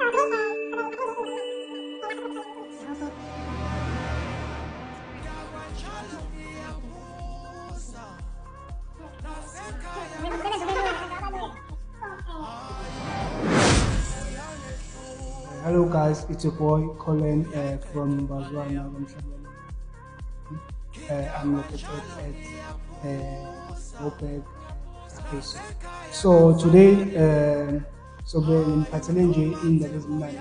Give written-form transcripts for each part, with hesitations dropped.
Hello guys, it's your boy Colin from Mbazwana. I'm located at Joburg. So today, sobe ngiphathele nje indaba ezimnandi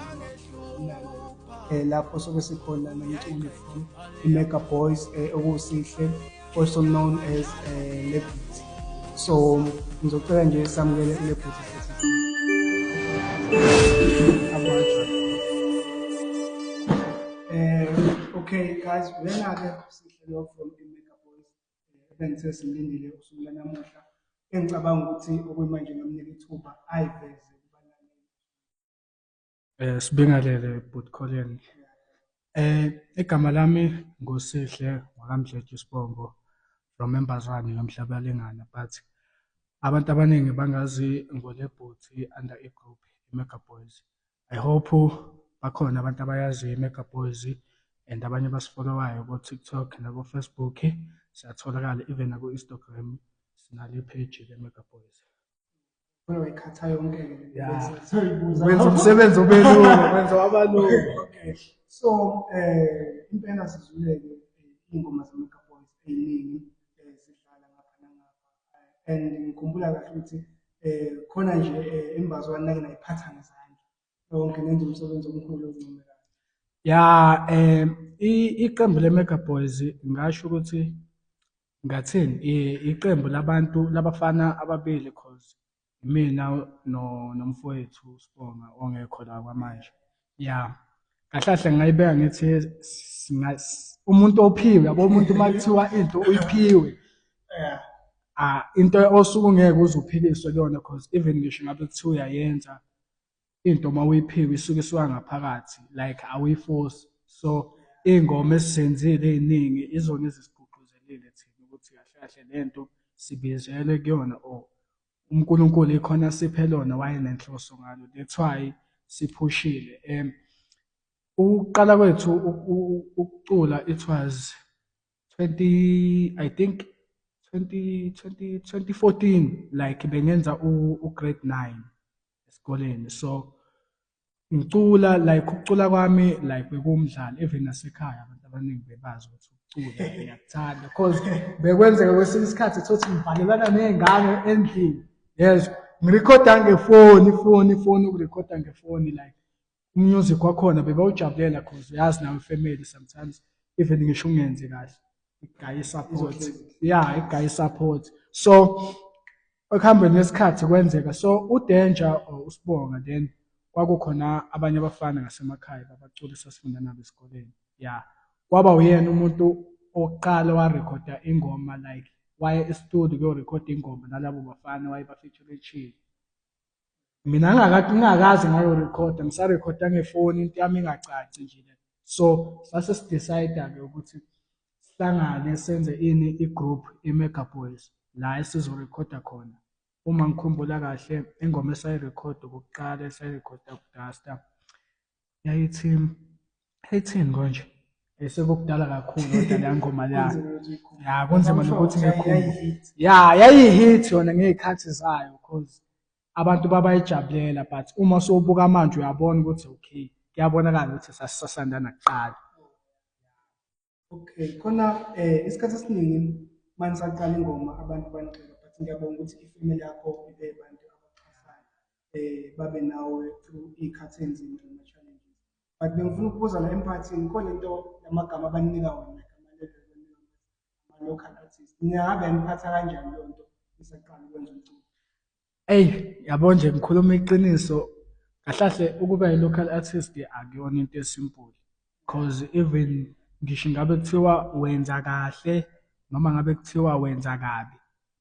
lapho sobe sikhona nomculi from i-Mega Boys, okuSihle, also known as Lebhuti. So ngizocela nje samukele uLebhuti. Okay guys, uyena-ke uSihle lo from i-Mega Boys, ebengithe simlindile usuku lanamuhla, engicabanga ukuthi okwemanje ngamnika ithuba ayiveze kubalaleli. Sibingelele bhuti Colin. Igama lami nguSihle wakaMdletshe isibongo from eMbazwane kaMhlabuyalingana, but abantu abaningi bangazi ngoLebhuti under i-group i-Mega Boys. I hope bakhona abantu abayaziyo i-Mega Boys and abanye basifollowayo ko-TikTok nako-Facebook, siyatholakala even naku-Instagram sinalo i-page le-Mega Boys. Wayikhatha yonke-ke. Yeah. Soyibuza. Wenza umsebenzi ube lula, wenza waba lula. Okay. So, impela sizwile-ke iy'ngoma ze-Mega Boys ey'ningi zidlala ngapha nangapha. And ngikhumbula kahle ukuthi khona nje iMbazwane nake nayiphatha ngezandla. Yonke nenza umsebenzi omkhulu oncomekayo. Ya, iqembu le-Mega Boys ngasho ukuthi ngathini, iqembu labantu labafana ababili, cause imina nomfowethu Sibonga ongekho la kwamanje. Ya, kahle kahle ngingayibeka ngithi umuntu ophiwe, yabo, umuntu uma kuthiwa into uyiphiwe. Ah, into osuke ungeke uze uphikiswe kuyona, cause even ngisho ngabe kuthiwa uyayenza into, uma uyiphiwe isuke isuka ngaphakathi, like awuyiforce. So iy'ngoma esizenzile ey'ningi izona ezisigqugquzelile thina ukuthi kahle kahle lento sibizelwe kuyona, or uNkulunkulu ikhona siphe lona wayenenhloso ngalo, that's why siphushile. Ukuqala kwethu ukucula, it was 20, I think 20 20 2014, like bengenza u-grade 9 esikoleni. So ngicula, like ukucula kwami like bekuwumdlalo, even nasekhaya abantu abaningi bebazi ukuthi ukucula ngiyakuthanda, cause bekwenzeka kwesinye isikhathi thothi ngibhalelana ney'ngane endlini, yes, ngirekhoda ngefoni, ifoni ifoni ukurekhoda ngefoni, like umusic wakhona bebawujabulela, cause uyazi nawe family sometimes even ngisho ungenzi kahle igaya i-support, yeah, igaya i-support. So ekuhambeni kwesikhathi kwenzeka, so uDanger or uSibonga, then kwakukhona abanye abafana ngasemakhaya babaculi esasifunda nabo esikoleni. Ya, kwaba uyena umuntu oqala warekhoda ingoma, like waye e-studio kuyorekhoda ingoma nalabo bafana wayebafeatureshile. Mina ngingakaze ngayorekhoda, ngisarekhoda ngefoni, into yami ingacaci nje le. So sase sidecide-ke ukuthi sihlangane senze ini, i-group i-Mega Boys, la esizorekhoda khona. Uma ngikhumbula kahle, ingoma esayirekhoda okokuqala esayirekhoda kuDasta yayithi, yayithini konje? Sekukudala kakhulu kodwa leya ngoma leya. Ya, kunzima nokuthi ngikhumbule. Ya, yayiyi-hit yona ngey'khathi zayo, cause abantu babayijabulela, but uma sowubuka manje uyabona ukuthi okay, kuyabonakala ukuthi sasisasanda nakuqala. Okay, khona isikhathi esiningi uma nisaqala ingoma abantu banigxeka, but ngiyabonga ukuthi ifamily yakho ibe abantu abaxhasayo, babe nawe through iy'khathi ey'nzima nama-challenges. But bengifuna ukubuza la emphakathini, khona into yamagama abanika wona, like ama-level ama-local artist. Ningabe yaniphatha kanjani leyo nto nisaqala ukwenza umculo? Eyi, yabo nje, ngikhuluma iqiniso, kahle kahle ukuba i-local artist akuyona into esimple, cause even ngisho ngabe kuthiwa wenza kahle noma ngabe kuthiwa wenza kabi,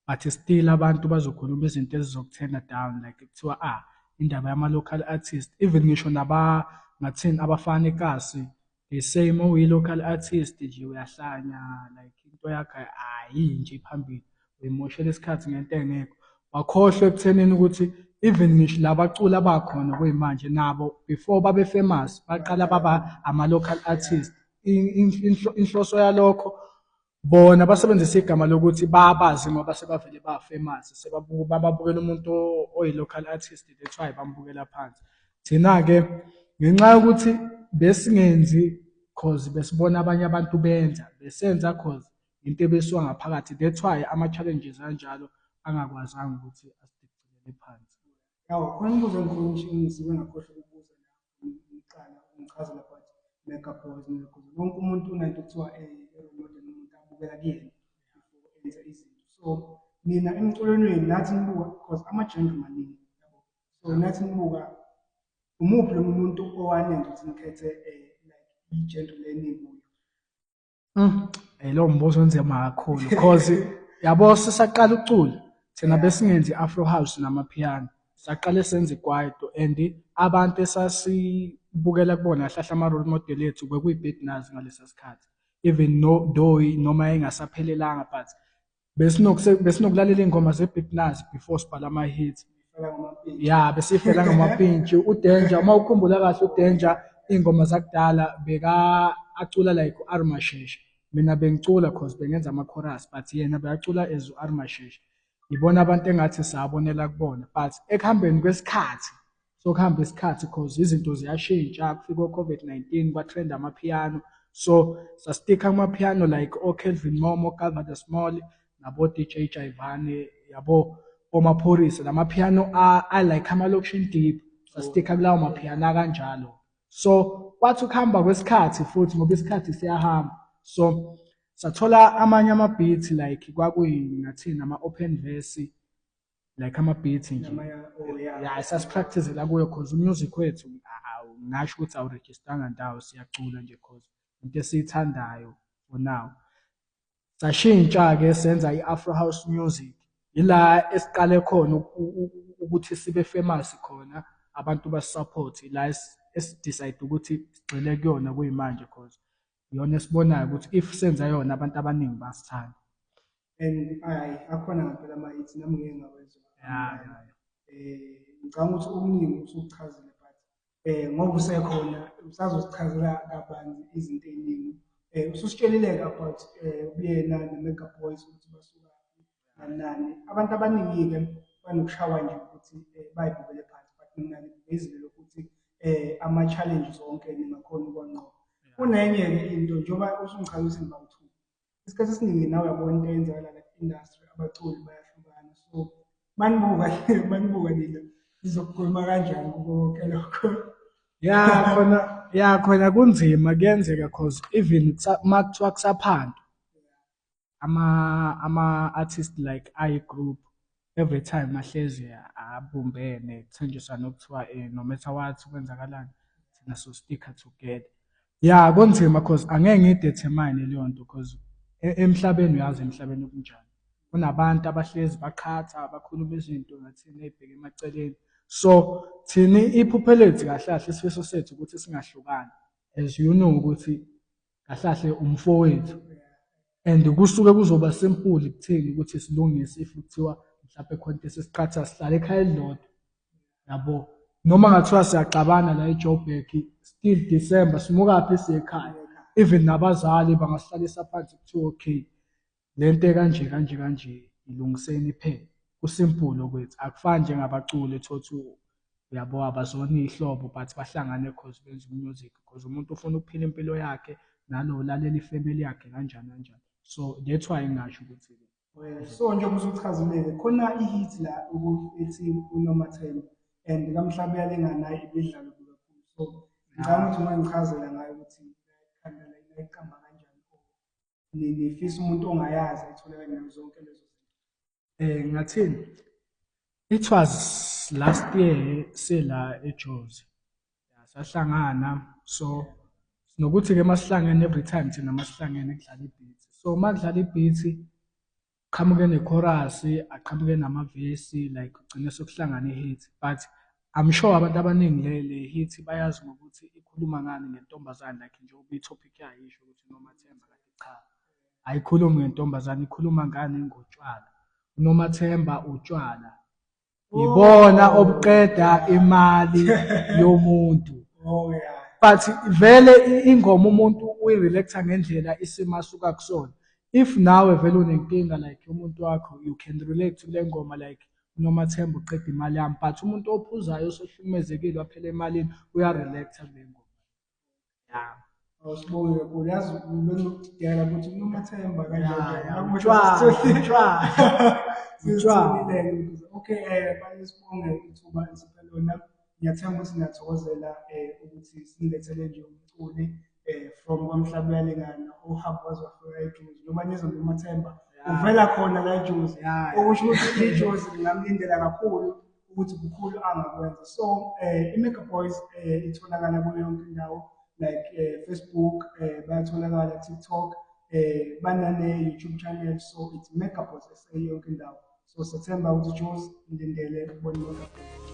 but still abantu bazokhuluma izinto ezizoku-turn-a down, like kuthiwa ah, indaba yama-local artist, even ngisho naba ngathini abafana ekasi, the same, uyi-local artist nje uyahlanya, like into yakho ayiyi nje phambili, uyimoshela isikhathi ngento engekho. Wakhohlwa ekuthenini ukuthi even ngisho labaculi abakhona kuyimanje nabo before babe famous baqala baba ama-local artist. Inhloso yalokho bona basebenzisa igama lokuthi babazi ngoba sebavele ba-famous, bababukela umuntu oyi-local artist, that's why bambukela phansi. Thina-ke ngenxa yokuthi besingenzi cause besibona abanye abantu benza, besenza cause into ebisuka ngaphakathi, that's why ama-challenges anjalo angakwazanga ukuthi asidicilele phansi. Yawo, khona umbuzo engifuna ngisuke ngakhohlwa ukubuza la ngiqala ungichazela about Mega Boys because wonke umuntu unento ekuthiwa i-role model, umuntu abukela kuyena before enze izinto. So nina emculweni wenu nathi nibuka because ama-genre maningi yabo. So nathi nibuka umuphi lo muntu owanenza ukuthi nikhethe like i-genre le enikuyo? Lowo mbuzo onzima kakhulu cause yabo sisaqala ukucula thina besingenzi i-afro house namapiano, saqale senza ikwaito and abantu esasibukela kubona kahle kahle ama-role model ethu bekuyi-Big Nuz ngalesa sikhathi, even no though noma engasaphelelanga but besinokulalela iy'ngoma ze-Big Nuz before sibhala ama-hits. Ya, besifela ngamapintshi. UDanger, uma ukhumbula kahle uDanger iy'ngoma zakudala beka acula like u-R Mashesha. Mina bengicula cause bengenza ama-chorus but yena bekacula as u-R Mashesha. Ibona abantu engathi sabonela kubona but ekuhambeni kwesikhathi, sokuhamba isikhathi cause izinto ziyashintsha, kufika o-COVID-19 kwa-trend amapiano. So sastikha kumapiano like o-Kelvin Momo, Calva the Small, nabo-DJ Jaivane, yabo oMaphorisa, lamapiano a-like ama-location deep, sastikha kulawo mapiano akanjalo. So kwathi ukuhamba kwesikhathi futhi ngoba isikhathi siyahamba, so sathola amanye ama-beats like kwakuyi ngathini ama-open verse, like ama-beats nje. Ya, sasi-practice-ela kuyo cause umusic wethu ngingasho ukuthi awurejistanga ndawo, siyacula nje cause into esiyithandayo for now. Sashintsha-ke senza i-afro house music, ila esiqale khona ukuthi sibe famous khona, abantu basi-support, ila esi-decide ukuthi sigxile kuyona kuyimanje cause iyona esibonayo ukuthi if senza yona abantu abaningi bayasithanda. And ayi, akhona ngempela ama-hits nami ngike ngawezwa. Ya. Ngicabanga ukuthi okuningi usukuchazile but ngoba usekhona usazosichazela kabanzi izinto ey'ningi. Ususitshelile-ke about ubuyena ne-Mega Boys ukuthi basuka nani nani. Abantu abaningi-ke banokushawa nje ukuthi bayibukele phansi but mina ngivezile lokuthi ama-challenges wonke ningakhona ukuwanqoba. Kunenye-ke into njengoba usungichazela ukuthi nibawu-two. Isikhathi esiningi nawe uyabona into eyenzakala la ku-industry, abaculi bayahlukana. So manibuka nina nizokugwema kanjani kuko konke lokho? Ya khona kunzima, kuyenzeka cause even uma kuthiwa kusaphandwa ama-artist like ayi-group every time ahlezi abumbene, kuthenjiswane okuthiwa no matter what kwenzakalani thina so-stick-a together. Ya, kunzima cause angeke ngiyi-determine leyo nto cause emhlabeni uyazi emhlabeni kunjani. Kunabantu abahlezi baqhatha bakhuluma izinto ngathini ey'bheke emaceleni. So thina iphupho lethu kahle kahle, isifiso sethu ukuthi singahlukani, as you know ukuthi kahle kahle umfowethu and kusuke kuzoba simple kuthini ukuthi silungise if kuthiwa mhlawumbe khona into esisiqhatha, sihlala ekhaya elilodwa yabo, noma ngathiwa siyaxabana la eJoburg, still December simukaphi, siye ekhaya. Even nabazali bangasihlalisa phansi kuthiwa okay, lento ekanje kanje kanje ilungiseni iphele. Ku-simple okwethu, akufani njengabaculi uthole uyabo abazona iy'hlobo but bahlangane cause benza u-music, cause umuntu ufuna ukuphila impilo yakhe nalo ulalela ifamily yakhe kanjani kanjani. So that's why ngingasho ukuthi So njengoba usuchazile-ke khona i-hit la ethi uNomathemba and kaMhlabuyalingana ibidlalwa kakhulu. So ngicabanga ukuthi ungangichazela ngayo ukuthi ikhanda layiqamba kanjani or nifisa umuntu ongayazi ayithole kanjani zonke lezo zinto. Ngathini? It was last year sila eJozi. Sahlangana, so nokuthi-ke masihlangene every time thina masihlangene kudlala i-beat. So makudlala i-beat qhamuke ne-chorus, aqhamuke namavesi, like kugcine sekuhlangana i-hit, but I'm sure abantu abaningi le hit bayazi ngokuthi ikhuluma ngani, ngentombazane, like njengoba i-topic yayo isho ukuthi Nomathemba, kanti cha, ayikhulumi ngentombazane, ikhuluma ngani, ngotshwala. Nomathemba utshwala. Ibona obuqeda imali yomuntu. Oh yeah. But vele ingoma umuntu uyi-relate ngendlela isimo asuka kusona. If nawe vele unenkinga like umuntu wakho, you can relate kule ngoma, like uNomathemba uqeda imali yami, but umuntu ophuzayo osehlukumezekile waphela emalini uya-relate kule ngoma. Yeah. Awusibonge kakhulu, yazi bengikudidela ukuthi uNomathemba kanjani. Utshwala, utshwala, utshwala. Okay, manje sibonge ithuba esiphe lona. Ngiyathemba ukuthi niyathokozela ukuthi sinilethele nje umculi from KwaMhlabuyalingana ohamba waze wafika eJozi. Noma nizwa Nomathemba uvela khona la eJozi. Okusho ukuthi iJozi lingamlindela kakhulu ukuthi kukhulu angakwenza. So i-Mega Boys itholakala kuyo yonke indawo, like Facebook, bayatholakala TikTok, banane YouTube channel, so it's Mega Boys SA yonke indawo. So sethemba ukuthi Jozi, ngilindele ukubona Mega Boys.